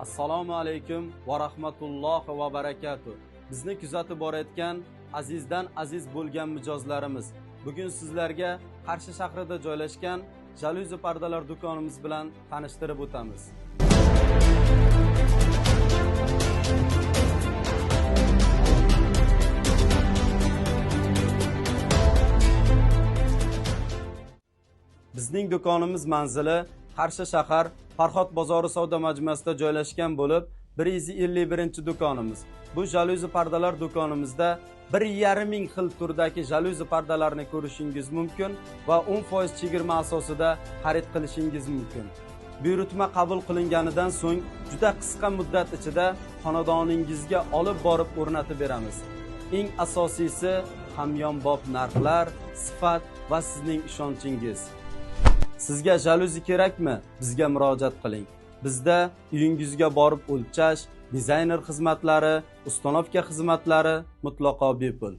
Assalomu alaykum va rahmatullohi va barakatuh. Bizni kuzatib borayotgan azizdan aziz bo'lgan mijozlarimiz, bugun sizlarga Qarshi shahrida joylashgan jalyuzi pardalar do'konimiz bilan tanishtirib o'tamiz. Bizning do'konimiz manzili Qarshi shahar Farhod bozori savdo majmuasida joylashgan bo'lib, 151-do'konimiz. Bu jalyuzi pardalar do'konimizda 1,5 ming xil turdagi jalyuzi pardalarni ko'rishingiz mumkin va 10% chegirma asosida xarid qilishingiz mumkin. Buyurtma qabul qilinganidan so'ng juda qisqa muddat ichida xonadoningizga olib borib o'rnatib beramiz. Eng asosiysi hamyonbop narxlar, sifat va sizning ishonchingiz. Sizga jalyuzi kerakmi? Bizga murojaat qiling. Bizda uyingizga borib o'lchash, dizayner xizmatlari, ustanovka xizmatlari mutlaqo bepul.